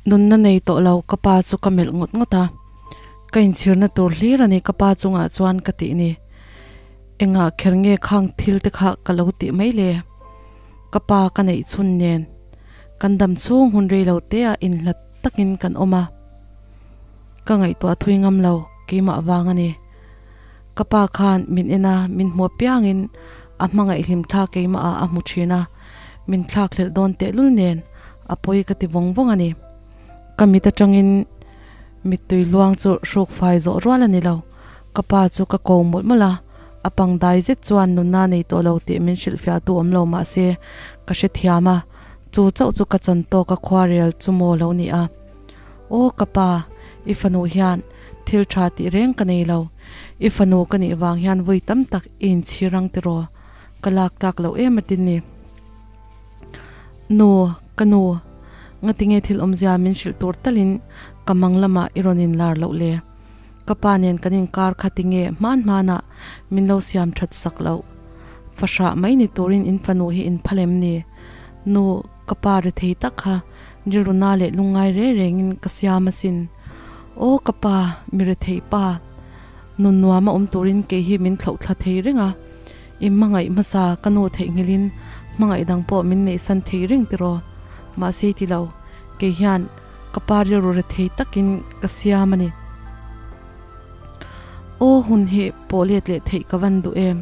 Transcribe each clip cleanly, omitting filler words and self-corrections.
Nunna nei tawh lo ka pa chu ka melh ngawt ngawt a, ka inchhirna tur hlir a ni ka pa chungah chuan ka tih ni. Engah kher nge khang thil te kha ka lo tih mai le? Ka pa ka neih chhun nen kan dam chhung hun rei lo te ah inhlat takin kan awm a, ka ngaihtuah thui ngam lo keimah vang a ni. Ka pa khan min en a, min hmu apiangin a hmangaih hlim thla keimah ah a hmu thin a, min thlak hlelh dawn tehlul nen a pawi ka ti vawng vawng a ni. Ka mit atangin mittui luang chu hruk fai zawh rual a ni lo. Ka pa chu ka ko mawlh mawlh a, a pang dai zet chuan nunna nei tawh lo tih min hrilhfiah tu awm lo mah se ka hrethiam a, chu chauh chu ka chan tawk a khuarel chu maw lo ni a. Aw ka pa, i fanu hian thil tha tih reng ka nei lo. I fanu ka nih vang hian vui tam tak i inchhir ang tiraw? Ka lak tlak loh em atin ni. Nu, ka nu, ngatinge thil awmzia min hrilh tur talin ka mang lamah i rawn inlar loh le? Ka pa nen kan inkar kha tinge hman hmanah min lo siam that sak loh? Fahrah mai ni turin in fanu hi in phal em ni? Nu, ka pa rethei tak kha rilruna leh lungngai reng rengin ka siam asin. Aw ka pa, mi rethei pa, nun nuama awm turin kei hi min thlauh thla thei reng a. I hmangaih hmasa ka nu theihnghilhin hmangaih dang pawh min neihsan thei reng tiraw? Mahse ti lo, kei hian ka pa rilru rethei takin ka siam a ni. Aw hun hi pawh let leh theih ka van duh em?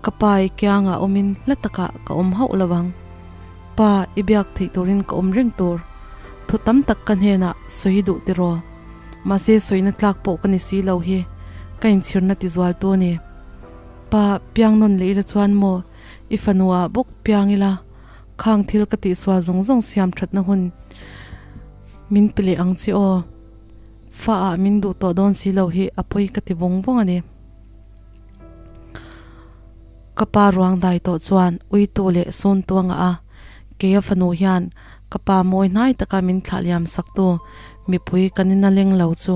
Ka pa i kiangah awmin hla takah ka awm hauh lo ang. Pa, i biak theih turin ka awm reng tur. Thu tam tak ka hnenah sawi duh tiraw? Mahse sawina tlak pawh ka ni si lo hi ka inchhirna tizual tu a ni. Pa, piang nawn leh ila chuan maw i fanu ah bawk piang ila khang thil ka tihsual zawng zawng siam thatna hun min pe leh ang che aw. Fa ah min duh tawh dawn si lo hi a pawi ka ti vawng vawng a ni. Ka pa ruang dai tawh chuan uitu leh sun tu a ngah a, keia fanu hian ka pa mawi hnai taka min thlah liam sak tu mipui kan ina leng lo chu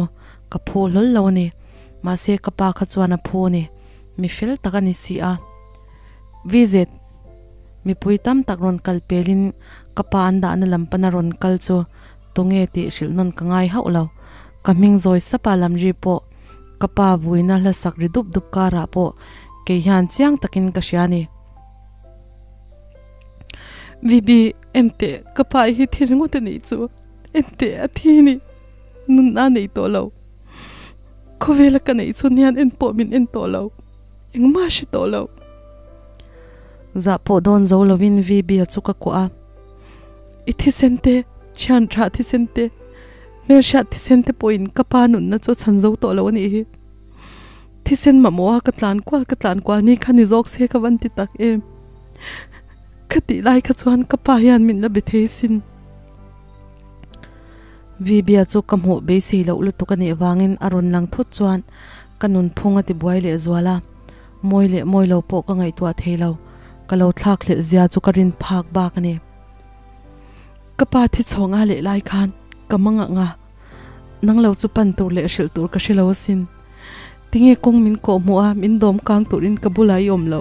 ka phu hlawl lo a ni. Mahse ka pa kha chuan a phu a ni, mi fel tak a ni si a. VZ, Mipui tam tak rawn kal pelin ka pa an dahna lam pana rawn kal chu tunge tih hrilh nawn ka ngai hauh lo. Ka hming zawi sapa lam ri pawh ka pa vuina hla sak ri dup dup karah pawh kei hian chiang takin ka hria a ni. VB, Enteh, ka pa hi thi ringawt a nih chu. Enteh, a thi ni. Nunna nei tawh lo. Khawvela ka neih chhun hian en pawh min en tawh lo. Engmah hre tawh lo. Zah pawh dawn zo lovin VB-a chu ka kuah a. I thisen te, thian tha thisen te, hmelhriat thisen te pawhin ka pa nunna chu a chhan zo tawh lo a nih hi. Thisen mamawha ka tlan kual ka tlan kual ni kha ni zawk se ka van ti tak em. Ka tih lai kha chuan ka pa hian min la be thei sin. VB-a chu ka hmuh beisei loh lutuk a nih vangin a rawn lang thut chuan ka nunphung a ti buai leh zual a. Mawi leh mawi lo pawh ka ngaihtuah thei lo, ka lo thlak hlelh zia chu ka rin phak bak a ni. Ka pa thi chhawng a leh lai khan ka mang ang a, nang lo chu pan tur leh hrilh tur ka hre lo asin. Tinge kawng min kawh hmuh a, min dawm kang turin ka bulah i awm lo.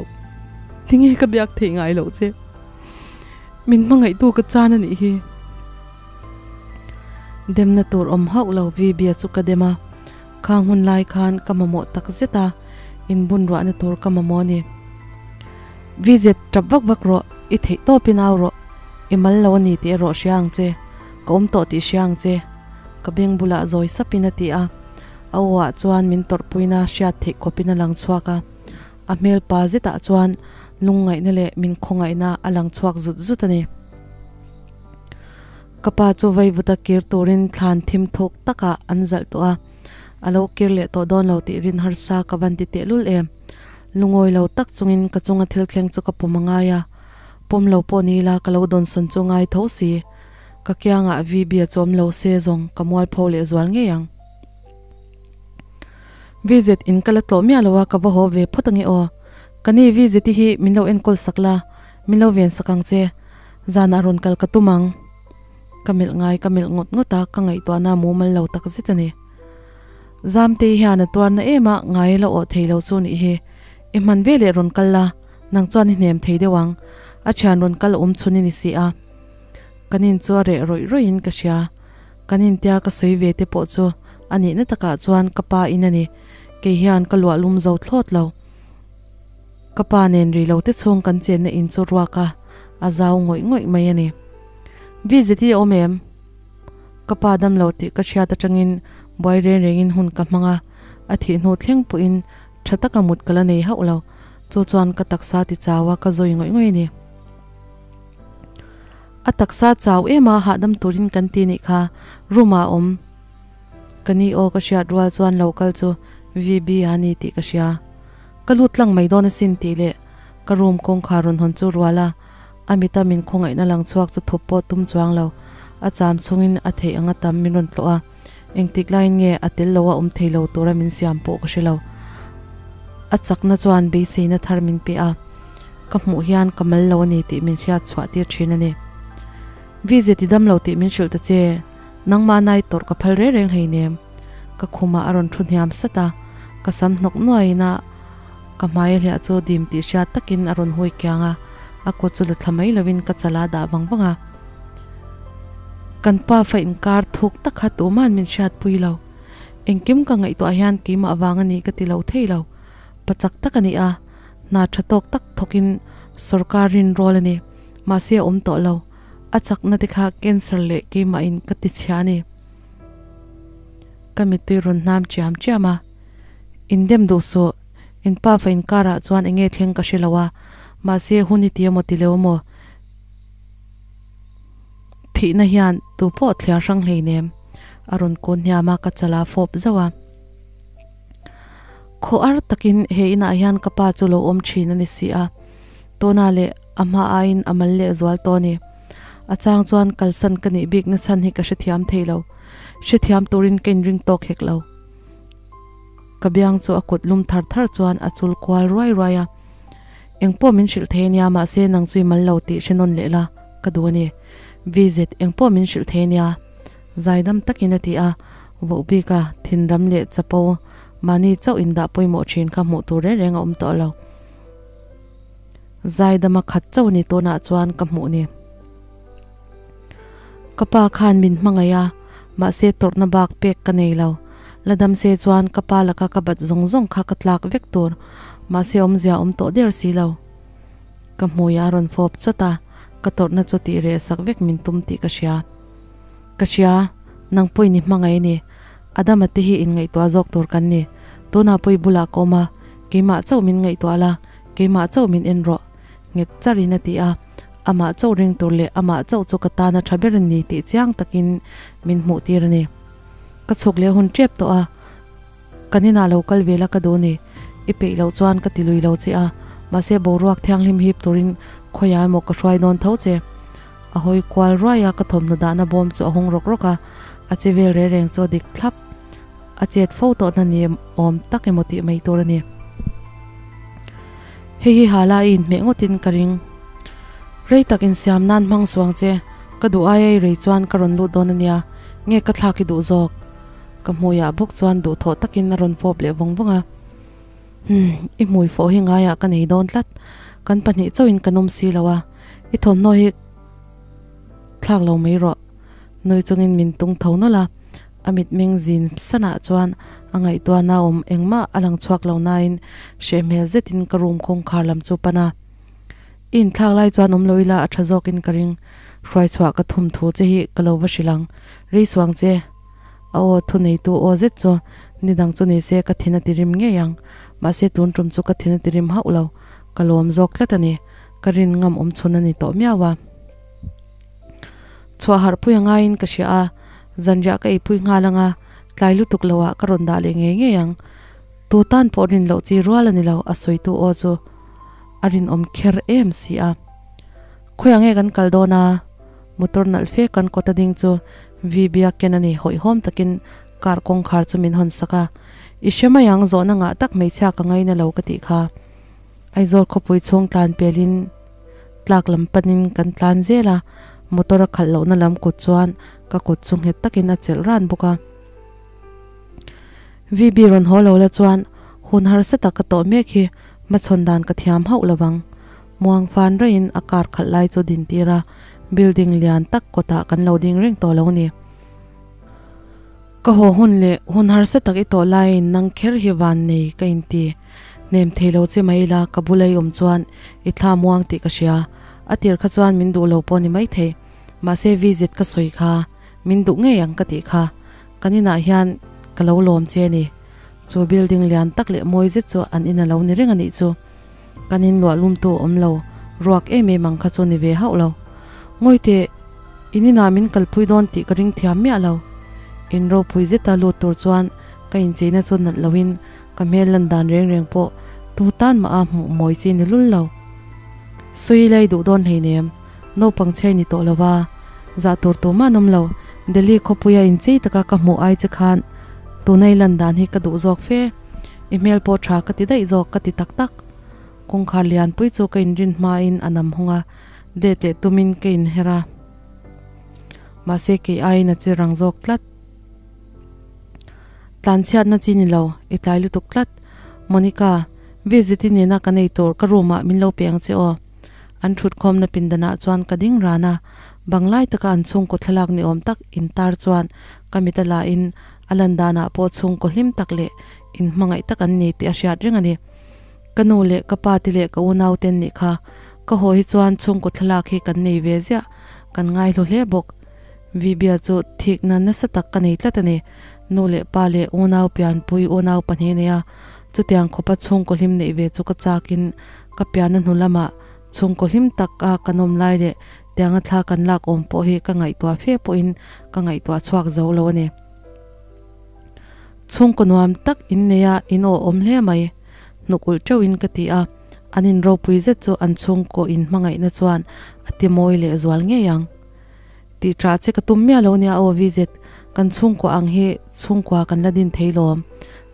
Tinge ka biak theih ngai loh che. Min hmangaihtu ka chan a nih hi. Demna tur awm hauh lo VB-a chu ka dem a, khang hun lai khan ka mamawh tak zet a, inbun ruahna tur ka mamawh a ni. VZ, tap vak vak rawh, i theih tawpin au rawh, i mal lo a ni tih erawh hria ang che, ka awm tawh tih hria ang che, ka beng bulah zawi sapin a ti a, a aw ah chuan min tawrhpuina hriat theih khawpin a lang chhuak a, a hmel pa zetah chuan lungngaihna leh min khawngaihna a lang chhuak zut zut a ni. Ka pa chu vaivuta kir turin thlan thim thuk takah an zalh tawh a, a lo kir leh tawh dawn lo tih rin harsa ka van ti tehlul em. Lungawi lo tak chungin ka chunga thil thleng chu ka pawm a ngai a, pawm lo pawh ni ila ka lo dawnsawn chu ngai tho si. Ka kiangah VB a chawm lo se zawng ka mualpho leh zual ngei ang. VZ in ka la tlawh miah lo a ka va haw ve phawt ange aw. Ka ni VZ i hi min lo enkawl sak la, min lo ven sak ang che. Zanah rawn kal ka tum ang. Ka melh ngai ka melh ngawt ngawt a, ka ngaihtuahna mumal lo tak zet a ni. Zamtei hian a tuarna em a, ngai la awh thei lo chu nih hi. I hman ve leh rawn kal la, nang chuan i hnem thei deuh ang. A thian rawn kal awm chhun i ni si a. Kan in chu a reh rawih rawih in ka hria. Kan intia ka sawi ve te pawh chu a nihna takah chuan ka pa in a ni, kei hian ka luah lum zo thlawt lo. Ka pa nen rih lo te chhung kan chenna in chu ruak a, a zau ngawih ngawih mai a ni. Visit hi a awm em? Ka pa dam lo tih ka hriat atangin buai reng rengin hun ka hmang a, a thih hnu thleng pawhin tha taka mut ka la nei hauh lo. Chu chuan ka taksa ti chau a, ka zawi ngawih ngawih a ni. A taksa chau em a, hahdam turin kan ti nih kha, room ah a awm. Ka ni aw ka hriat rual chuan lo kal chu VB a ni tih ka hria. Ka lut tlang mai dawn asin tih leh ka room kawngkhar rawn hawn chu rual a, a mita min khawngaihna lang chhuak chu thup pawh tum chuang lo. A cham chungin a theih anga tam min rawn tlawh a, engtik laiin nge a tel lo a awm thei lo tura min siam pawh ka hre lo. A chakna chuan beiseina thar min pe a, ka hmuh hian ka mal lo a ni tih min hriat chhuah tir thin a ni. Vize ti dam lo tih min hrilh ta che, nangmah nai tawrh ka phal reng reng hleinem. Ka khumah a rawn thu hniam sat a, ka sam hnawk nuaiin a ka hmai a hliah chu dim tih hriat takin a rawn hui kiang a, a kut chu la thla mai lovin ka chala a dah vang vang a. Kan pa fa inkar thuk tak kha tuman min hriatpui lo. Engkim ka ngaihtuah hian keimah vang a ni ka ti lo thei lo. Pa chak tak a ni a, hna tha tawk tak thawkin sawrkar rinrawl a ni. Mahse a awm tawh lo. A chakna te kha cancer leh keimahin ka ti chhia a ni. Ka mittui rawn hnam chiam chiam a, In dem duh suh, in pa fa inkarah chuan enge thleng ka hre lo a, mahse hun i ti emaw ti leu maw? Thihna hian tu pawh thliar hrang hleinem, a rawn kun hniam a, ka chala fawp zauh a. Khaw ar takin he inah hian ka pa chu lo awm thin a ni si a, tuna leh a hma aiin a mal leh zual tawh a ni. A chang chuan kalsan ka nih bikna chhan hi ka hrethiam thei lo. Hrethiam turin ka inring tawk hek lo. Ka biang chu a kut lum thar thar chuan a chul kual ruai ruai a. Engpawh min hrilh thei ania mahse nang chu i mal lo tih hre nawn leh la ka duh a ni. VZ engpawh min hrilh thei ania. Zaidam takin a ti a, voh bika thinram leh chapo mahni chauh indah pawimawh thin kha hmuh tur reng reng a awm tawh lo. Zaidama khat chauh ni tunah chuan ka hmuh ni. Ka pa khan min hmangaih a, mahse tawrhna bak pek ka nei lo. La dam se chuan ka pa laka ka bat zawng zawng kha ka tlak vek tur, mahse awmzia awm tawh der si lo. Ka hmui a rawn fawp chawt a, ka tawrhna chu tih reh sak vek min tum tih ka hria. Ka hria, nang pawhin i hmangaih a ni. Adama te hi inngaihtuah zawk tur kan ni. Tunah pawh i bulah ka awm a, keimah chauh min ngaihtuah la, keimah chauh min en rawh. Nghet charin a ti a, amah chauh ring tur leh amah chauh chu ka tana tha ber a ni tih chiang takin min hmuh tir a ni. Ka chhuk leh hun tep tawh a, kan inah lo kal ve la ka duh ni, i peih loh chuan ka ti lui lo che a, mahse boruak thianghlim hip turin khawiah emaw ka hruai dawn tho che. A hawi kual ruai a, ka thawmhnaw dahna bawm chu a hung rawk rawk a, a che vel reng reng chu a dik thlap. A chet fo tawhna ni awm tak emaw tih mai tur a ni. Hei hi hala i inhmeh ngawtin ka ring. Rei tak insiam nan hmang suang che, ka duh ai ai rei chuan ka rawn lut dawn a nia, nge ka thlak i duh zawk? Ka hmuiah bawk chuan duhthawh takin a rawn fawp leh vawng vawng a. Umm, i hmui fawh hi ngaiah ka nei dawn tlat, kan pahnih chauhin kan awm si lo a, i thawmhnaw hi thlak lo mai rawh. Nui chungin min tung tho nawlh a, a mitmeng zin sanah chuan a ngaihtuahna awm engmah a lang chhuak lo nain hreh hmel zetin ka room kawngkhar lam chu pan a. I inthlak lai chuan awm lo ila a tha zawkin ka ring, hruai chhuah ka thum thu che hi ka lo va hrilh ang, rei suang che. A aw thu neitu aw zet chu nidang chu ni se ka thin a ti rim ngei ang, mahse tun tum chu ka thin a ti rim hauh lo, ka lawm zawk tlat a ni, ka rin ngam awm chhun a ni tawh miau a. Chhuah harh pui a ngaiin ka hria a, zanriah ka eipui nghal ang a, tlai lutuk loah ka rawn dah leh ngei ngei ang. Tu tan pawh rin loh chi rual a ni lo, a sawitu aw chu a rinawm kher em si a. Khawiah nge kan kal dawn a? Motor nalh fe kan kawt a ding chu VB a ken a ni, hawihhawm takin car kawngkhar chu min hawn sak a. I hre mai ang, zawhna ngah tak hmeichhia ka ngaina lo ka tih kha. Aizawl khawpui chhung tlan pelin tlak lam panin kan tlan zel a, motor a khalh lohna lam kut chuan ka kut chu nghet takin a chelh ran bawk a. VB rawn haw lo la chuan hun harsa tak ka tawh mek hi hmachhawn dan ka thiam hauh lo vang. Muang fan raiin a car khalh lai chu din tir a, building lian tak kawtah kan lo ding reng tawh lo ni. Ka haw hun leh hun harsa tak i tawh laiin nang kher hi van nei ka inti hnem thei lo che mai ila ka bula i awm chuan i thla muang tih ka hria. A tir kha chuan min duh lo pawh ni maithei. Mahse visit ka sawi kha min duh ngei ang ka tih kha. Kan inah hian ka lo lawm che a ni. Chu building lian tak leh mawi zet chu an in a lo ni reng a nih chu. Kan in luah lumtu awm lo, ruak em em ang kha chu ni ve hauh lo. Ngawi teh, in inah min kalpui dawn tih ka ring thiam miah lo. In ropui zeta lut tur chuan ka incheina chu nalh loin ka hmel lan dan reng reng pawh tu tan mah a hmuh mawi chi ni lul lo. Sawi lai duh dawn hleinem, naupang chhiai ni tawh lo va, zah tur tumah an awm lo. Delhi khawpuia inchei taka ka hmuh ai che khan tunai lan dan hi ka duh zawk fe. I hmel pawh tha ka ti daih zawk ka ti tak tak. Kawngkhar lianpui chu ka inrin hmain a nam hawng a, let leh tumin ka inher a. Mahse kei aiin a che rang zawk tlat. Tlanchhiatna chi ni lo, i tlai lutuk tlat. Monica, visit i nena ka nei tur ka room ah min lo pe ang che aw. An thutkhawmna pindanah chuan ka ding ran a, bang lai taka an chhungkaw thlalak ni awm tak intar chuan ka mit a la in a lan danah pawh chhungkaw hlim tak leh inhmangaih tak an ni tih a hriat reng a ni. Ka nu leh ka pa te leh ka unau ten nih kha ka haw hi chuan chhungkaw thlalak hi kan nei ve ziah, kan ngaihlu hle bawk. Vibia chu thikna nasa tak ka nei tlat a ni. Nu leh pa leh unau pianpui unau pahnih nei a, chutiang khawpa chhungkaw hlim neih ve chu ka chakin ka pianna hnu lamah chhungkaw hlim tak a kan awm lai leh tianga thla kan lak awm pawh hi ka ngaihtuah fe pawhin ka ngaihtuah chhuak zo lo a ni. Chhungkaw nuam tak in nei a, in aw awm hle mai. Hnuk ulh teuhin ka ti a, an in ropui zet chu an chhungkaw in hmangaihna chuan a ti mawi leh zual ngei ang. Tih ṭah che ka tum miah lo nia aw VZ, kan chhungkua ang hi chhungkua kan la din thei lawm.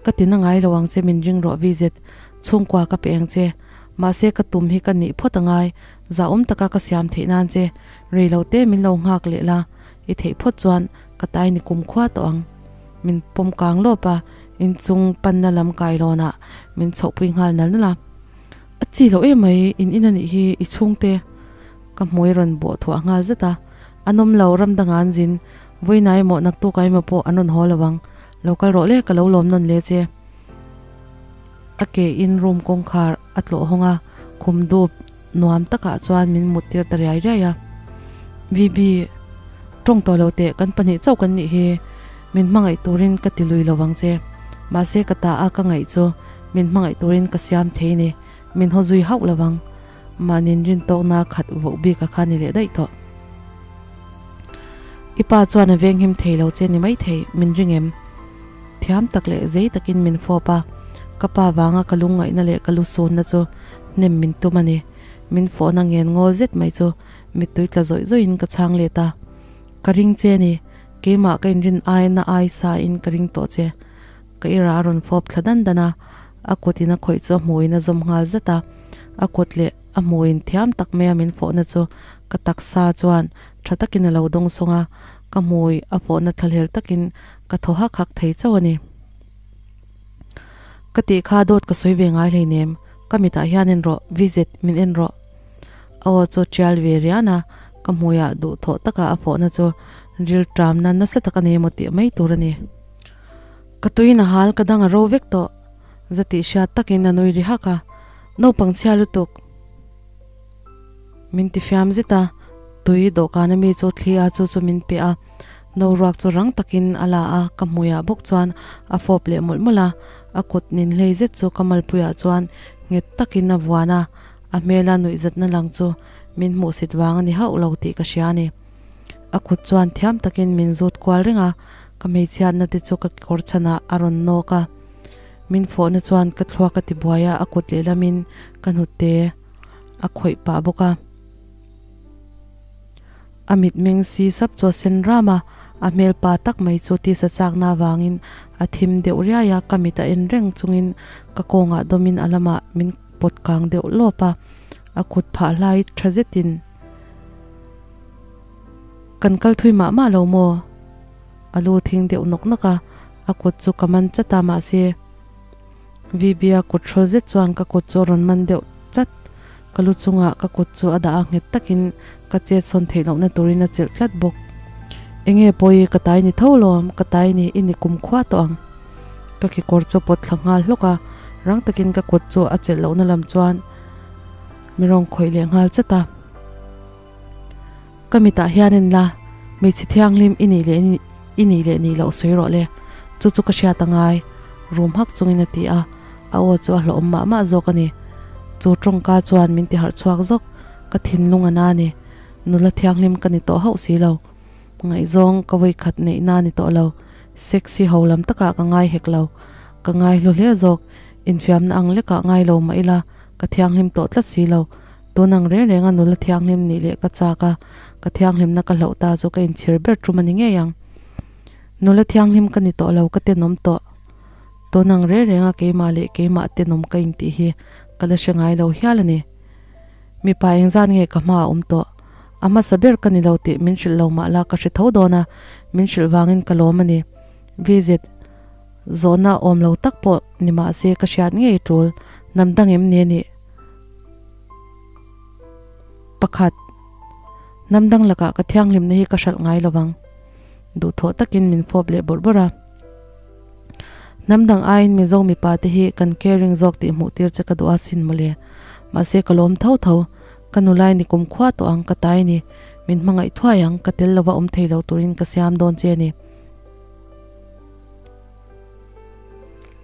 Ka ti na ngai lo ang che min ring rawh VZ, chhungkua ka pe ang che. Mahse ka tum hi ka nih phawt angai, zahawm taka ka siam theih nan che rei lo te min lo nghak leh la, i theih phawt chuan ka tai ni kum khua tawh ang. Min pawm kang lawp a, inchung panna lam kailawnah min chhohpui nghal nal nal a. A chi loh em mai, in in anih hi i chhungte. Ka hmui rawn bawh thuah nghal zet a, a nawm lo ram danga an zin, vawiinah emaw naktukah emaw pawh an rawn haw lo ang, lo kal rawh le ka lo lawm nawn le che. A ke in room kawngkhar a tlawh hawng a, khum dup nuam takah chuan min mut tir ta riai riai a. VB, tawng tawh lo teh kan pahnih chauh kan nih hi, min hmangaih turin ka ti lui lo ang che, mahse ka ta a ka ngaih chu min hmangaih turin ka siam thei ni, min haw zui hauh lo ang. Mahni'n rintawkna khat voh bik a kha ni leh daih tawh. I pa chuan a venghim thei lo che ni maithei, min ring em? Thiam tak leh zei takin min fawp a, ka pa vanga ka lungngaihna leh ka lu sunna chu hnem min tum a ni. Min fawhna ngen ngawl zet mai chu mittui tla zawih zawihin ka chhang let a. Ka ring che ni, keimah ka inrin aina ai sa in ka ring tawh che. Ka ira a rawn fawp thla dan dan a, a kutin a khawih chu a hmuhin a zawm nghal zat a, a kut leh a hmuhin thiam tak maia min fawhna chu ka taksa chuan tha takin a lo dawng sawng a, ka hmui a fawhna thlahlel takin ka thaw hak hak thei chauh a ni. Ka tih kha dawt ka sawi ve ngai hleinem, ka mitah hian en rawh, visit min en rawh. A aw chu tial ve rian a, ka hmuiah duhthawh taka a fawhna chu rilṭamna nasa tak a nei emaw tih mai tur a ni. Ka tuin a hal ka dang a ro vek tawh. Za tih hriat takin a nui ri hak a, Naupang chhia lutuk. Min ti fiam zet a, tui dawhkan ami chu thli a chu chu min pe a, no ruak chu rang takin a la a, ka hmuiah bawk chuan a fawp leh mawlh mawlh a, a kut nin hlei zet chu ka malpuiah chuan nghet takin a vuan a, a hmela nuihzatna lang chu min hmuhsit vang a ni hauh lo tih ka hria a ni. A kut chuan thiam takin min zut kual reng a, ka hmeichhiatna te chu ka kekawr chhanah a rawn nawk a. Min fawhna chuan ka thluak a tibuai a, a kut lehlamin ka hnute a khawih pah bawk a. A mitmeng si sap chu a sen ram a, a hmel pa tak mai chu tisa chakna avangin a thim deuh riai a, ka mit a en reng chungin ka kawngah dawmin a lamah min pawt kang deuh lawp a, a kut phah hlai tha zetin Kan kal thui mah mah lo maw? A lu thing deuh nawk nawk a, a kut chu ka man chat a mahse VB-a kut hrawl zet chuan ka kut chu a rawn man deuh chat. Ka lu chungah ka kut chu a dah a nghet takin ka chet sawn theih lohna turin a chelh tlat bawk. Enge pawi ka tai ni tho lawm, ka tai ni i ni kumkhua tawh ang. Ka kekawr chu a pawt thla nghal hlawk a, rang takin ka kut chu a chelh lohna lam chuan mi rawn khawih leh nghal chat a. Ka mitah hian en la, hmeichhe thianghlim i nih leh i nih leh nih loh sawi rawh le, chu chu ka hriat a ngai, rum hak chungin a ti a, a aw chu a hlawhawm mah mah zawk a ni. Chu tawngka chuan min ti harh chhuak zawk, ka thinlung a na a ni, nula thianghlim ka ni tawh hauh si lo. Ngaihzawng ka vawikhat neihna a ni tawh lo, sexy ho lam takah ka ngai hek lo, ka ngai hlu hle zawk, infiamna ang lekah ngai lo mah ila ka thianghlim tawh tlat si lo, tun ang reng renga nula thianghlim nih leh ka chak a, ka thianghlimna ka hloh ta chu ka inchhir ber tum a ni ngei ang. Nula thianghlim ka ni tawh lo, ka tenawm tawh. Tun ang reng renga keimah leh keimah tenawm ka intih hi ka la hre ngai lo hial a ni. Mipa engzat nge ka hma a awm tawh? A hmasa ber ka ni lo tih min hrilh lo mah la ka hre tho dawn a, min hrilh vangin ka lawm a ni. VZ, Zawhna awm lo tak pawh ni mah se ka hriat ngei tul, hnam dang em ni a nih? Pakhat, Hnam dang lakah ka thianghlimna hi ka hralh ngai lo vang. Duhthawh takin min fawp leh bawrh bawrh a. Hnam dang aiin Mizo mipa te hi kan caring zawk tih hmuh tir che ka duh a sin mawle. Mahse ka lawm tho tho. Ka nulai ni kum khua tawh ang ka tai ni. Min hmangaih thuai ang, ka tel lova awm thei lo turin ka siam dawn che a ni.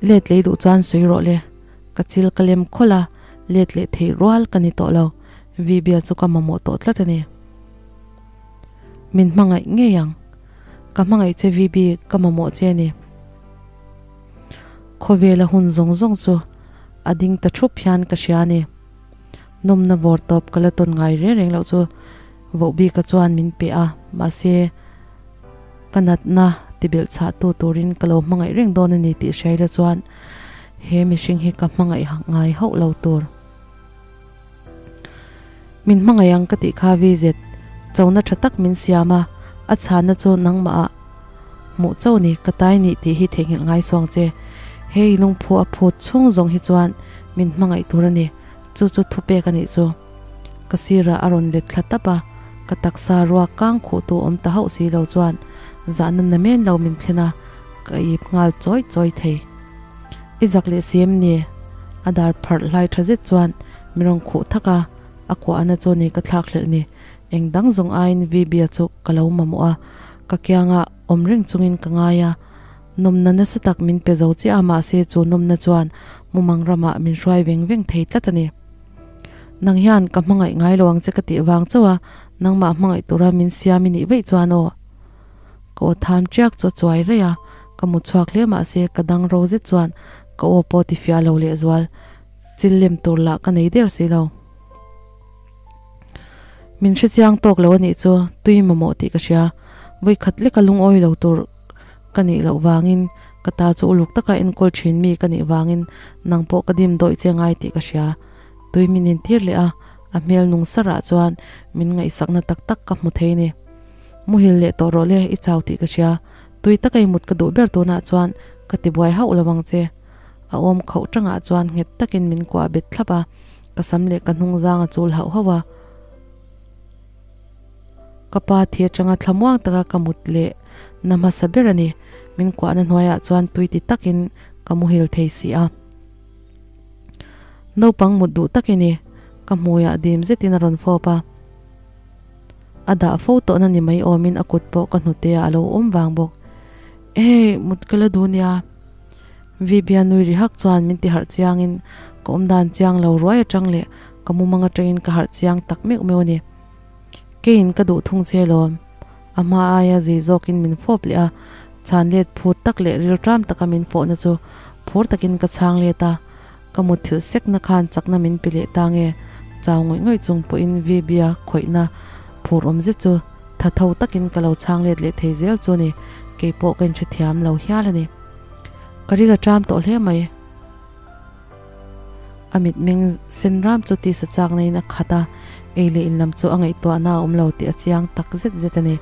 Let lei duh chuan sawi rawh le. Ka chil ka lem khawlh a, let leh theih rual ka ni tawh lo. Vibia chu ka mamawh tawh tlat a ni. Min hmangaih ngei ang. Ka hmangaih che VB, ka mamawh che a ni. Khawvela hun zawng zawng chu a ding ta thup hian ka hria a ni. Nawmna vawr tawp ka la tawn ngai reng reng loh chu Vohbika chuan min pe a, mahse ka natna tibelh chhah tu turin ka lo hmangaih reng dawn a ni tih hriaila chuan he mihring hi ka hmangaih ngai hauh lo tur. Min hmangaih ang ka tih kha VZ, chona tha tak min siam a, a chhanna chu nangmah ah hmuh chauh ni, ka tai nih tih hi theihnghilh ngai suang che. He i lungphu a phut chhung zawng hi chuan min hmangaih tur a ni, chu chu thupek a nih chu. Ka sirah a rawn let thla tap a, ka taksa ruak kang khuh tu awm ta hauh si lo chuan zahna namen lo min thlen a, ka ip nghal chawi chawi thei. I zak leh si em ni? A dar pharh hlai tha zet chuan mi rawn khuh thak a, a kuahna chu ni ka thlak hlelh ni. Eng dang zawng aiin Vibia chu ka lo mamawh a, ka kianga awm reng chungin ka ngai a. Nawmna nasa tak min pe zo chiah a, mahse chu nawmna chuan mumang ramah min hruai veng veng thei tlat a ni. Nang hian ka hmangaih ngai lo ang che ka tih vang chauh a, nangmah hmangaih tura min siam i nih vaih chuan aw. Ka aw tham tiak chu a chuai raih a, ka mu chhuak hle mahse ka dang ro zet chuan ka aw pawh ti fiah lo leh zual chil lem tur lah ka nei der si lo. Min hre chiang tawk lo a nih chu tui mamawh tih ka hria, vawi khat leka lungawi lo tur ka nih loh vangin ka ta chu uluk taka enkawl thin mi ka nih vangin nang pawh ka dim dawih che ngai tih ka hria. Tui min intir leh a, a hmel nung sarah chuan min ngaihsakna tak tak ka hmu thei ni. Muhil leh tawh rawh le, i chau tih ka hria. Tui taka i mut ka duh ber tunah chuan ka ti buai hauh lo ang che. A awm khauh tangah chuan nghet takin min kuah bet thlap a, ka sam leh ka hnung zang a chul hauh hauh a. Ka pa thi atanga thlamuang taka ka mut leh na hmasa ber a ni. Min kuahna hnuaiah chuan tui ti takin ka muhil thei si a. Naupang mut duh tak i ni, ka hmuiah dim zetin a rawn fawp a. A dah fo tawhna ni mai awmin a kut pawh ka hnute ah a lo awm vang bawk. Hey, mut ka la duh nia. Vibia nui ri hak chuan min ti harh chiangin ka awm dan chiang lo ruai atang leh ka mumang atangin ka harh chiang tak meuh meuh a ni. Keiin ka duh thung che lawm. A hma aia zei zawkin min fawp leh a, chhan let phut tak leh rilṭam taka min fawhna chu phur takin ka chhang let a. Ka mutthilh sekna khan chakna min pe leh ta nge? Chau ngawih ngawih chung pawhin Vibia khawihna phur awm zet chu tha tho takin ka lo chhang let leh thei zel chu ni, kei pawh ka inhrethiam lo hial a ni. Ka ril a ṭam tawh hle mai. A mitmeng sen ram chu tisa chakna in a khat a, ei leh in lam chu a ngaihtuahna a awm lo tih a chiang tak zet zet a ni.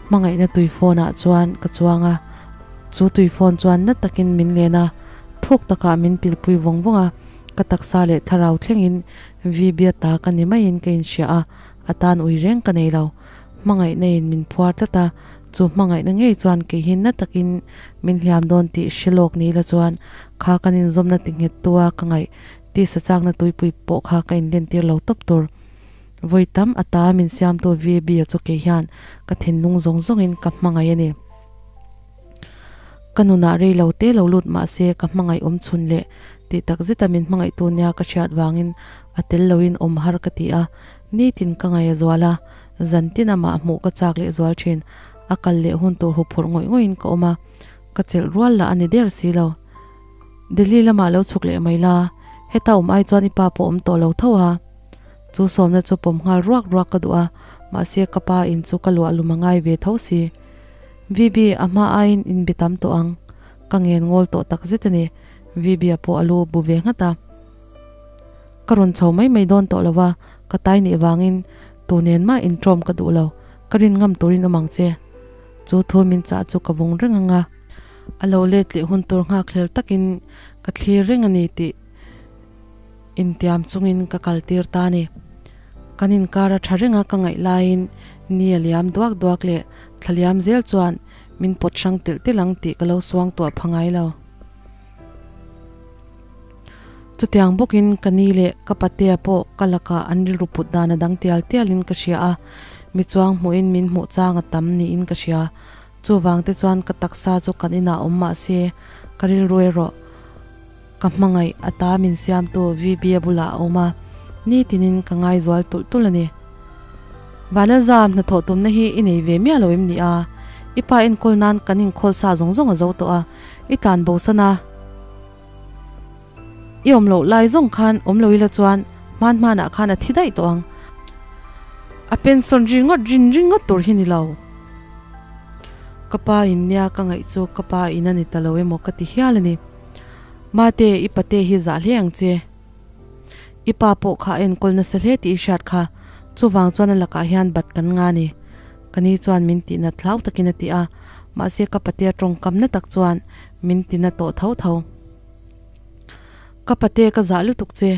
Hmangaihna tui phone ah chuan ka chuang a, chu tui phone chuan na takin min len a, Thuk takah min pilpui vawng vawng a, ka taksa leh thlarau thlengin Vibia ta ka ni maiin ka inhria a, a tan ui reng ka nei lo. Hmangaihna in min phuar tlat a, Chu hmangaihna ngei chuan kei hi na takin min hliam dawn tih hre lawk ni la chuan kha kan inzawmna ti nghet tua ka ngaih tisa chakna tuipui pawh kha ka inlentir lo tawp tur. Vawi tam ata min siamtu VB a chu kei hian ka thinlung zawng zawngin ka hmangaih a ni. Ka nunah rei lo te lo lut mah se ka hmangaih awm chhun leh tih tak zeta min hmangaihtu nia ka hriat vangin a tel loin awm har ka ti a, nitin ka ngaih a zual a, zantin amah hmuh ka chak leh zual thin. A kal leh hun tur huphurh ngawih ngawih in ka awm a, ka chelh rual lah a ni der si lo. Delhi lamah lo chhuk leh mai la, heta awm ai chuan i pa pawh awm tawh lo tho a. Chu sawmna chu pawm nghal ruak ruak ka duh a, mahse ka pa in chu ka luah lum a ngai ve tho si. VB, a hma aiin in be tam tawh ang. Ka ngen ngawl tawh tak zet a ni. VB a pawh a lu bu ve nghat a. Ka rawn chho mai mai dawn tawh lo va, ka tai nih vangin tu nen mah intawm ka duh lo, ka rin ngam turin awm ang che. Chu thu min chah chu ka vawng reng ang a. A lo let leh hun tur nghakhlel takin ka thlir reng a ni tih intiam chungin ka kal tir ta a ni. Kan inkar a tha reng a ka ngaih laiin ni a liam duak duak leh thla liam zel chuan min pawt hrang telh telh ang tih ka lo suang tuah pha ngai lo. Chutiang bawkin ka ni leh ka patea pawh ka lakah an rilru put dan a dang tial tialin ka hria a, mi chuang hmuhin min hmuh chang a tam niin ka hria. Chuvang te chuan ka taksa chu kan inah awm mah se ka rilru erawh ka hmangaih a ta min siamtu VB-a bulah a awm a, nitinin ka ngaizual tulh tulh a ni. Vanlalzam hnathawh tumna hi i nei ve miah lo em ni a? I pa enkawl nan kan inkhawl sa zawng zawng a zo tawh a, i tlan bosan a. I awm loh lai zawng khan awm lo ila chuan hman hmanah khan a thi daih tawh ang. A pension ringawt rin ringawt tur hi ni lo. Ka pa in nia ka ngaih chu ka pa in a ni ta lo emaw ka ti hial a ni. Mate, i pate hi zah hle ang che. I pa pawh kha a enkawl nasa hle tih i hriat kha, chuvang chuan a lakah hian bat kan nga ni. Ka ni chuan min tihna thlau takin a ti a, mahse ka patea tawngkamna tak chuan min tina tawh tho tho. Ka pate ka zah lutuk che,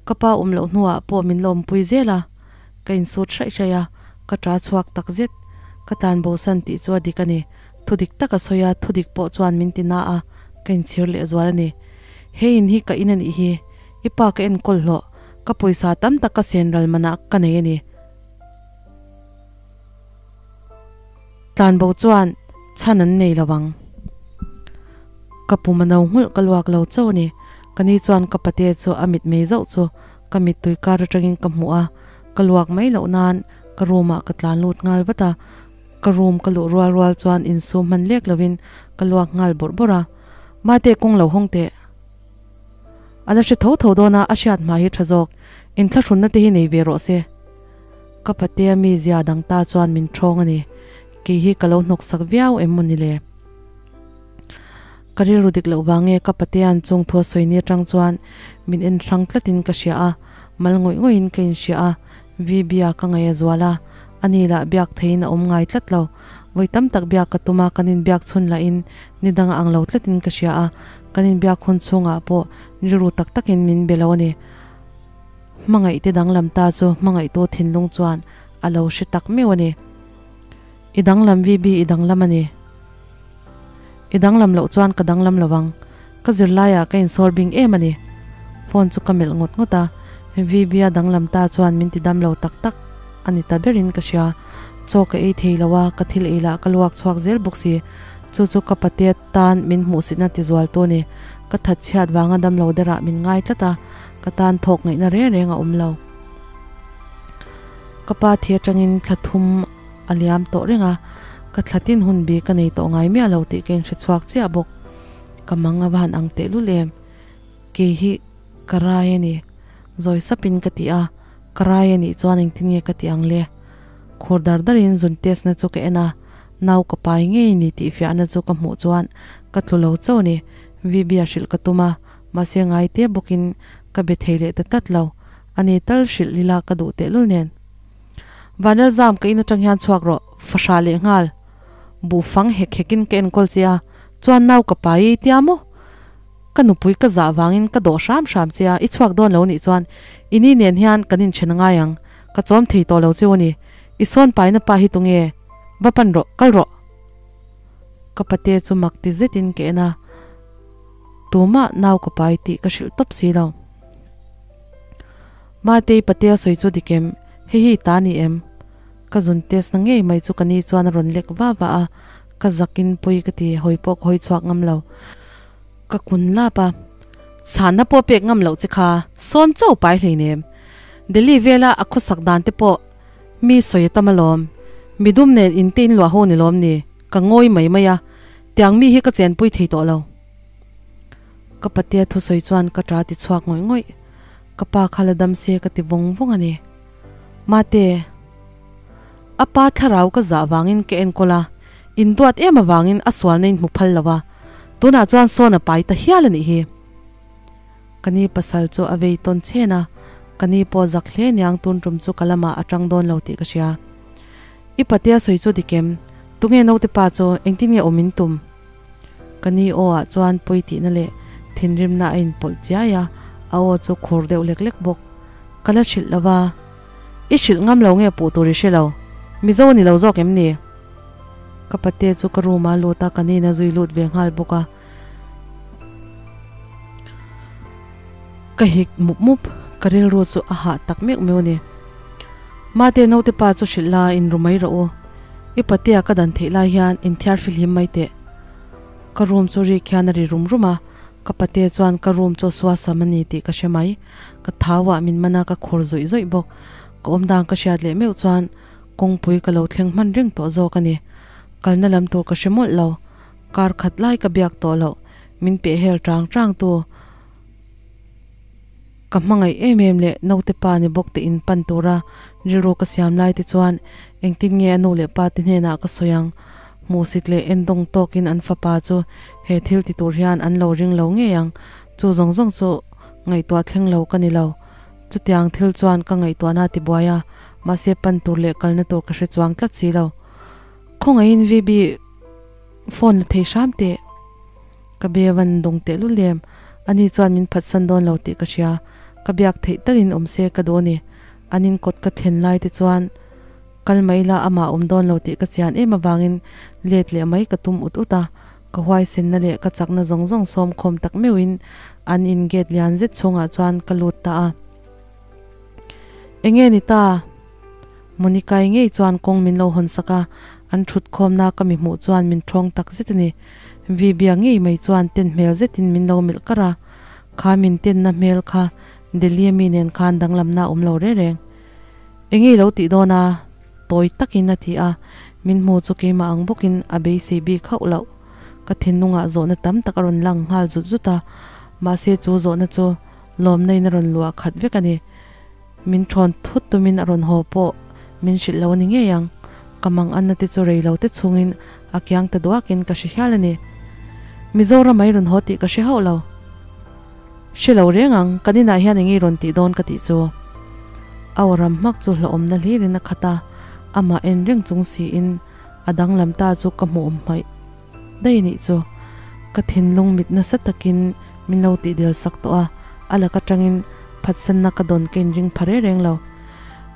ka pa awm loh hnuah pawh min la awmpui zel a, ka insut hraih hraih a, ka ta chhuak tak zet. Ka tlan bosan tih chu a dik a ni, thudik tak a sawi a, thudik pawh chuan min ti na a, ka inchhir leh zual a ni. He in hi ka in a nih hi, i pa ka enkawl hlawh, ka pawisa tam tak ka sen ral manah ka nei a ni. Tlanbo chuan chhan an nei lo ang. Ka pum a no nghulh ka luak lo chauh a ni. Ka ni chuan ka pate chu a mit mei zauh chu ka mittui kar atangin ka hmuh a, ka luak mai loh nan ka room ah ka tlan lut nghal vat a. Ka room ka luh rual rual chuan insum hman lek lovin ka luak nghal bawrh bawrh a. Mate kawng lo hawng teh. A la hre tho tho dawn a, a hriat hma hi tha zawk. Inthlahrunna te hi nei ve rawh se. Ka patea mizia dang ta chuan min ṭhawng a ni. Kei hi ka lo hnawksak viau em maw ni le? Ka rilru dik loh vang nge ka patea'n chung thu a sawi ni aṭang chuan min en hrang tlatin ka hria a, mal ngawih ngawihin ka inhria a, VB-a ka ngaih a zual a, ani lah biak theiin a awm ngai tlat lo. Vawi tam tak biak ka tum a, kan inbiak chhun lahin ni dang a ang lo tlatin ka hria a, kan inbiak hun chhungah pawh rilru tak takin min be lo a ni. Hmangaih te danglam ta chu hmangaihtu thinlung chuan a lo hre tak meuh a ni. I danglam VB i danglam a ni. I danglam loh chuan ka danglam lo ang. Ka zirlaiah ka insawr bing em a ni. Phone chu ka melh ngawt ngawt a, VB a danglam ta chuan min ti dam lo tak tak a ni ta berin ka hria. Chaw ka ei thei lo a, ka thil ei lah ka luak chhuak zel bawk si. Chu chu ka pate tan min hmuhsitna ti zual tu a ni. Ka thatchhiat vanga dam lo derah min ngai tlat a. Ka tan thawk ngaihna reng reng a awm lo. Ka pa thi atangin thla thum a liam tawh reng a, ka thla tin hun bi ka nei tawh ngai miah lo tih ka inhre chhuak chiah bawk. Ka mang a van ang tehlul em? Kei hi ka rai a ni. Zawi sapin ka ti a, ka rai a nih chuan engtin nge ka ti ang le? Khur dar darin zun test na chu ka en a, nau ka pai ngei ni tih fiahna chu ka hmuh chuan ka tlu lo chauh a ni. VB a hrilh ka tum a. Mahse ngai te bawkin ka be thei leh ta tlat lo. Ani tal hrilh ila ka duh tehlul nen. Vanlalzam ka in atang hian chhuak rawh, fahrah leh nghal. Buh fang hek hekin ka enkawl che a, chuan nau ka pai ei tia maw? Ka nupui ka zah vangin ka dawh hram hram che a, i chhuak dawn lo nih chuan i ni nen hian kan inthen ngai ang, ka chawm thei tawh lo cheu a ni. I sawn paina pa hi tunge? Va pan rawh, kal rawh. Ka pate chu mak ti zetin ka en a, tumah nau ka pai tih ka hrilh tawp si lo. Matei patea sawi chu dik em? Hei hi ta ni em? Ka zun test na ngei mai chu ka ni chuan a rawn lek va va a, ka zakin pawi ka ti, hawi pawh ka hawi chhuak ngam lo. Ka kun lap a, chhanna pawh pek ngam loh che kha sawn chauh pai hleinem. Delhi vela a khawsak dan te pawh mi sawi a tam alawm. Midum nen inte in luah ho ni lawm ni? Ka ngawi mai mai a, tiang mi hi ka chenpui thei tawh lo. Ka patea thusawi chuan ka ta ti chhuak ngawih ngawih. Ka pa kha la dam se ka ti vawng vawng a ni. Mate, a pa thlarau ka zah vangin ka enkawl a, induat em avangin a sualna in hmu phal lo a, tunah chuan sawn a pai ta hial a nih hi. Ka ni pasal chu a vei tawn chhen a, ka ni pawh zak hle niang tun tum chu ka lamah a tang dawn lo tih ka hria. I patea sawi chu dik em? Tunge naute pa chu engtin nge awm in tum? Ka ni aw ah chuan pawi tihna leh thinrimna a inpawlh chiai a, a aw chu khur deuh lek lek bawk. Ka la hrilh lo va, I hrilh ngam lo nge puh tur i hre lo? Mizo ni lo zawk em ni? Ka pate chu ka room ah lut a, ka nina zui lut ve nghal bawk a. Ka hik mup mup, ka rilru chu a hah tak meuh meuh a ni. Mate naute pa chu hrilh la in ru mai rawh u. I patea ka dan theih lai hian inthiar fihlim mai teh. Ka room chu rik hian a ri rum rum a, ka pate chuan ka room chu a suasam a ni tih ka hre mai. Ka thau ah min man a, ka khur zawih zawih bawk. Ka awmdan ka hriat leh meuh chuan kawngpui ka lo thleng hman reng tawh zawk a ni. Kalna lam tur ka hre mawlh lo. Kar khat lai ka biak tawh loh, min peh hel tang tang tu. Ka hmangaih em em leh naute pa ni bawk te in pan tura rilru ka siam lai te chuan engtin nge a nu leh pa te hnenah ka sawi ang? Hmuhsit leh endawng tawkin an fapa chu he thil ti tur hian an lo ring lo ngei ang. Chu zawng zawng chu ngaihtuah thleng lo ka ni lo. Chutiang thil chuan ka ngaihtuahna a tibuai a, mahse pan tur leh kalna tur ka hre chuang tlat si lo. Khawngaihin VB phone la thei hram teh. Ka be van dawng teh lul em? Ani chuan min phatsan dawn lo tih ka hria. Ka biak theih talin awm se ka duh a ni. An in kawt ka thlen lai te chuan kal mai la amah awm dawn lo tih ka chian em avangin let leh mai ka tum ut ut a. Ka huaisenna leh ka chakna zawng zawng sawm khawm tak meuhin an in gate lian zet chhungah chuan ka lut ta a. Enge ni ta? Monica-i ngei chuan kawng min lo hawn sak a, an thut khawmna ka mi hmuh chuan min thawng tak zet a ni. Vibia ngei mai chuan ten hmel zetin min lo milh kar a, kha min tenna hmel kha Delhi ami nen khan danglamna a awm lo reng reng. Enge i lo tih dawn a? Tawi takin a ti a, min hmu chu keimah ang bawkin a beisei bik hauh loh. Ka thinlungah zawhna tam tak a rawn lang nghal zut zut a, mahse chu zawhna chu lawmna in a rawn luah khat vek a ni. Min thawn thut tumin a rawn haw pawh min hrilh lo a ni ngei ang. Ka mang anna te chu rei lo te chhungin a kiang ta duakin ka hre hial a ni. Mizoram a i rawn haw tih ka hre hauh lo. Hre lo reng ang, kan inah hian eng i rawn tih dawn ka tih chu. A aw ram hmak chu hlauhawmna hlirin a khat a, amah en reng chung siin a danglam ta chu ka hmuh awm hmaih daih nih chu. Ka thinlung mit nasa takin min lo tihdel sak tawh a, a lak atangin phatsanna ka dawn ka inring pha reng reng lo.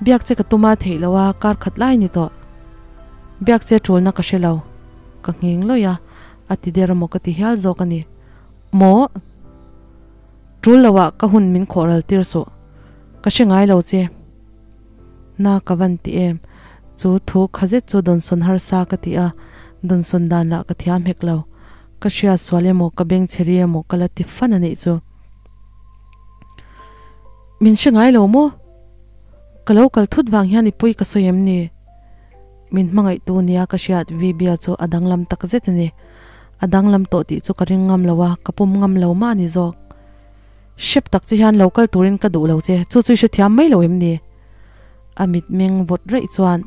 Biak che ka tum a theih loh a, kar khat lai ni tawh. Biak che tulna ka hre lo. Ka nghing lawih a, a ti der maw ka ti hial zawk a ni. Maw? Tul loah ka hun min khawh ral tir suh. Ka hre ngai lo che. Na ka van ti em? Chu thu kha zet chu dawnsawn harsa ka ti a, dawnsawn dan lah ka thiam hek lo. Ka hriat sual emaw ka beng chhe ri emaw ka la ti fan a nih chu. Min hre ngai lo maw? Ka lo kal thut vang hian i pawi ka sawi em ni? Min hmangaihtu nia ka hriat Vibia chu a danglam tak zet a ni. A danglam tawh tih chu ka ring ngam lo a, ka pawm ngam lo mah a ni zawk. Hrep tak che hian lo kal turin ka duh lo che, chu chu i hrethiam mai lo em ni? A mitmeng vawt raih chuan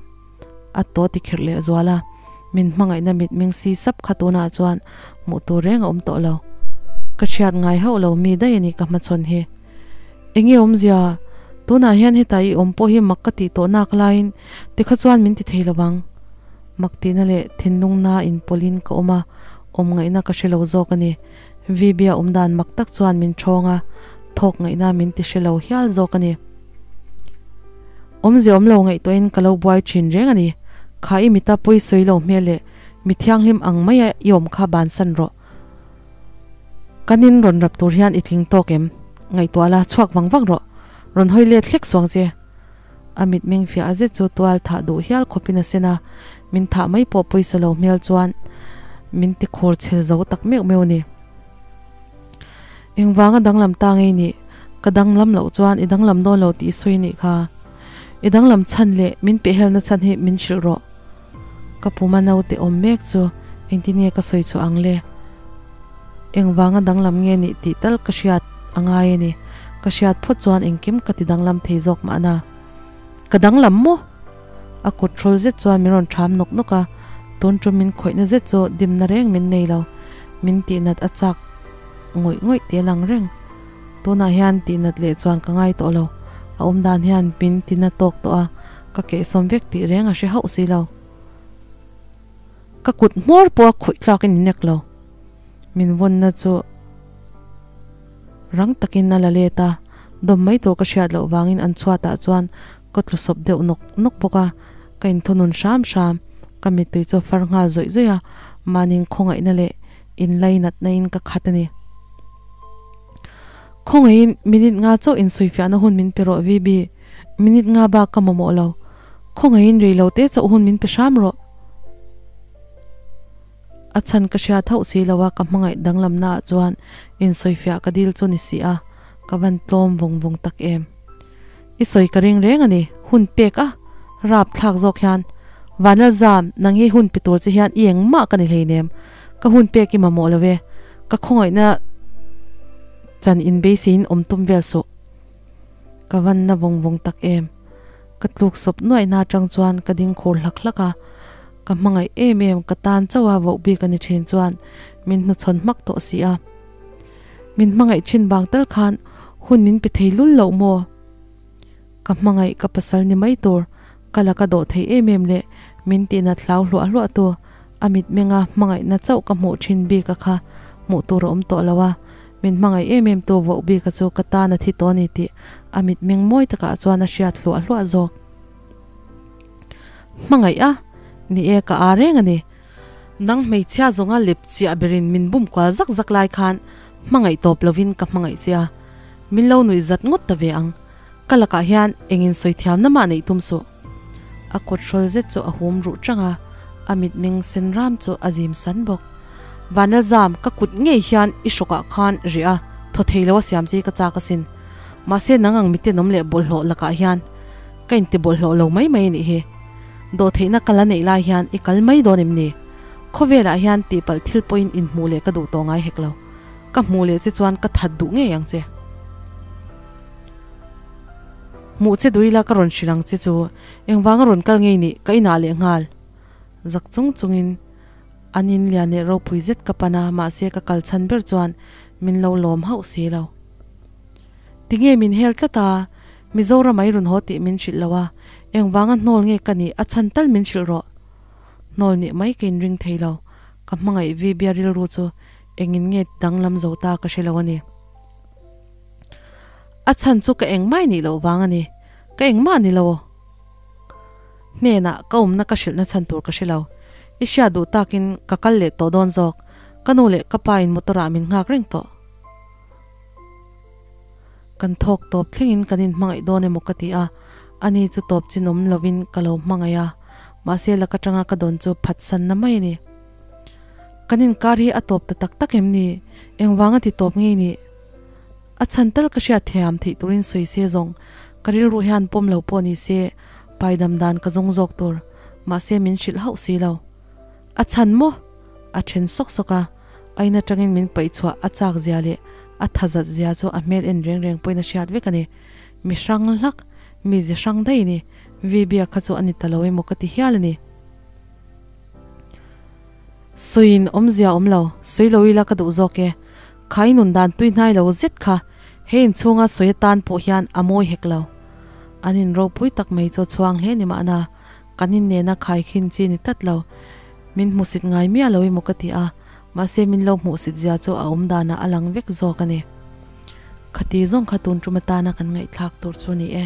a taw ti kherh leh zual a, min hmangaihna mitmeng si sap kha tunah chuan hmuh tur reng a awm tawh lo. Ka hriat ngai hauh lo mi daih a ni ka hmachhawn hi. Enge awmzia? Tunah hian hetah i awm pawh hi mak ka tih tawh nak laiin tikha chuan min ti thei lo vang. Mak tihna leh thinlungna inpawlhin ka awm a, awm ngaihna ka hre lo zawk a ni. Vibia awm dan mak tak chuan min thawng a, thawk ngaihna min ti hre lo hial zawk a ni. Awmzia awm lo ngaihtuahin ka lo buai thin reng a ni. Kha i mita pawi sawi lo hmel leh Mi thianghlim ang maia i awm kha bansan rawh. Kan in rawn rap tur hian i tling tawk em? Ngaihtuah la, chhuak vang vang rawh. Rawn hawi let hlek suang che. A mitmeng fiah zet chu tual thah duh hial khawpin a sen a, min thah mai pawh pawisa lo hmel chuan min ti khur chhel zo tak meuh meuh a ni. Engvanga danglam ta ngei nih? Ka danglam loh chuan i danglam dawn lo tih i sawi nih kha. I danglam chhan leh min pehhelna chhan hi min hrilh rawh. Ka puma naute awm mek chu engtin nge ka sawi chhuah ang le? Engvanga danglam nge nih tih tal ka hriat a ngai a ni. Ka hriat phawt chuan engkim ka ti danglam thei zawk mahna. Ka danglam maw? A kut hrawl zet chuan min rawn ṭham nawk nawk a, tun ṭum min khawihna zet chu dimna reng min nei lo. Min tihnat a chak ngawih ngawih tih a lang reng. Tunah hian tihnat leh chuan ka ngai tawh lo. A awm dan hian min tina tawk tawh a, ka kehsawm vek tih reng a hre hauh si lo. Ka kut hmawr pawh a khawih tlak in nek lo. Min vawnna chu rang takin a la let a, dawm mai tur ka hriat loh vangin an chhuatah chuan ka tlu sawp deuh nawk nawk bawk a, ka inthunun hram hram. Ka mittui chu a far nghal zawih zawih a, mahni khawngaihna leh inlainatna in ka khat a ni. Khawngaihin minute nga chauh insawifiahna hun min pe rawh VB, minute nga bak ka mamawh lo. Khawngaihin rei lo te chauh hun min pe hram rawh. A chhan ka hriat hauh si lo a, ka hmangaih danglamna ah chuan insawifiah ka dil chu ni si a, ka van tlawm vawng vawng tak em. I sawi ka ring reng a ni, hun pek a rap thlak zawk hian Vanal zam, nang hi hun pe tur che hian i engmah ka ni hleinem, ka hun pek i mamawh lo e, ka khawngaihna chan inbeiseiin awm tum vel suh. Ka van na vawng vawng tak em. Ka tluk sawp nuaihna atang chuan ka ding khur hlak hlak a, ka hmangaih em em ka tan chauh a voh bik a ni thin chuan min hnuchhawn hmak tawh si a. Min hmangaih thin vang tal khan hun min pe thei lul loh maw? Ka hmangaih ka pasal ni mai tur ka la ka dawh thei em em leh min tihna thlau hluah hluah tu a mitmenga hmangaihna chauh ka hmuh thin bik a kha hmuh tur a awm tawh lo a, min hmangaih em em tu voh bik a chu ka tan a thi tawh a ni tih a mitmeng mawi takah chuan a hriat hluah hluah zawk. Hmangaih a? Ni e, ka â reng a ni. Nang hmeichhia zawnga lep chiah berin min bum kual zak zak lai khan hmangaih tawp lovin ka hmangaih che a, min lo nuih zat ngawt ta ve ang. Ka lakah hian engin sawi thiamna mah neih tum suh. A kut hrawl zet chu a hum ruh chang a, a mitmeng sen ram chu a zim san bawk. Vanlalzam, ka kut ngei hian i hrawkah khan rih a, thaw thei lo a siam che hi ka chak asin. Mahse nang ang mitenawm leh bawlhhlawh lakah hian ka inti bawlhhlawh lo mai mai a nih hi. Dawhtheihna ka la neih lai hian i kal mai dawn em ni? Khawvelah hian tihpalh thil pawhin inhmuh leh ka duh tawh ngai hek lo. Ka hmuh leh che chuan ka that duh ngei ang che. Hmuh che duh ila ka rawn hrilh ang che chu engvanga rawn kal ngei nih ka inah leh nghal. Zak chung chungin an in lian leh ropui zet ka pan a, mahse ka kal chhan ber chuan min lo lawm hauh si lo. Tinge min hel tlat a, Mizoram a i rawn haw tih min hrilh lo a, engvanga hnawl nge ka nih a chhan tal min hrilh rawh. Hnawl nih mai ka inring thei lo, ka hmangaih vi bia rilru chu engin nge danglam zo ta ka hre lo a ni. A chhan chu ka engmah i nih loh vang a ni, ka engmah a ni lo. Hnenah ka awmna ka hrilhna chhan tur ka hre lo. I hriat duh takin ka kal leh tawh dawn zawk, ka nu leh ka pa in motor ah min nghak reng tawh. Kan thawk tawp thlengin kan inhmangaih dawn emaw ka ti a, ani chu tawp chin awm lovin ka lo hmangaih a, mahse lak atanga ka dawn chu phatsanna mai a ni. Kan inkar hi a tawp ta tak tak em ni? Engvanga ti tawp ngei nih? A chhan tal ka hriat thiam theih turin sawi se zawng ka rilru hian pawm lo pawh ni se paidam dan ka zawng zawk tur, mahse min hrilh hauh si lo. A chhan maw? A then sawk sawk a. A in atangin min paih chhuah a chak zia leh a tha zat zia chu a hmel en reng reng pawhin a hriat vek a ni. Mi hrang hlak, mi zi hrang daih a ni. VB-a kha chu a ni ta lo emaw ka ti hial a ni. Sawiin awmzia awm lo, sawi lo ila ka duh zawk e. Kha i nun dan tui hnai lo zet kha he inchhunga sawi atan pawh hian a mawi hek lo. An in ropui tak mai chu a chhuang hle ni mahna kan in nena khaikhin chi ni tlat lo. Min hmusit ngai miah lo emaw ka ti a, mahse min lo hmuhsit zia chu a awm danah a lang vek zawk a ni. Khati zawng kha tun tum atana kan ngaihthlak tur chu ni e.